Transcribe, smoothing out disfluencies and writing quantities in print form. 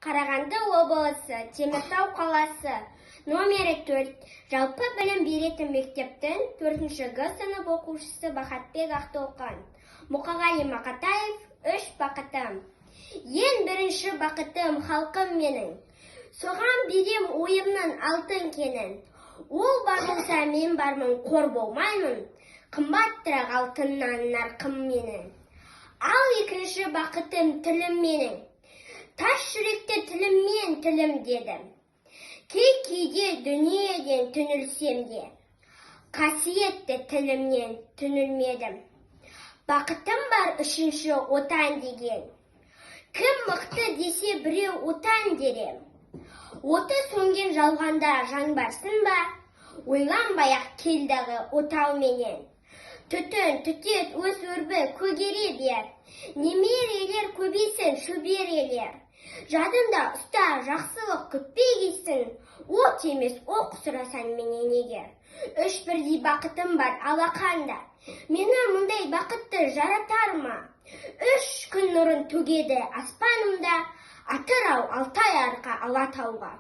Қарағанды облысы, Теміртау қаласы, номері 4, жалпы білім беретін мектептің 4 Г сынып оқушысы Бахатбек Ақтолқын. Мұқағали Мақатаев, «Үш бақытым». Ең бірінші бақытым — халқым менің. Соған берем ойымның алтын кенін. Ол бар болса, мен бармын, қор болмаймын. Қымбаттырақ алтыннан нарқым менің. Ал екінші бақытым — тілім менің. Тас жүректі тіліммен тілім дедім. Кей кейде дүниеден түңілсем де, қасиетті тілімнен түңілмедім. Бақытым бар үшінші, Отан деген. Кім мықты десе біреу, Отан дерем. Оты сөнген жалғанда жан барсын ба? Ойланбай ақ келдағы отауменен. Түтін түтет, өс, өрбі, көгере бер. Немерелер көбейсін, шөберелер. Жадында ұста, жақсылық күтпегейсің. От емес, оқ сұрасаң менен егер. Үш бірдей бақытым бар алақанда. Мені мұндай бақытты жаратар ма? Үш күн нұрын төгеді аспанымда. Атырау, Алтай, Арқа, Алатауға.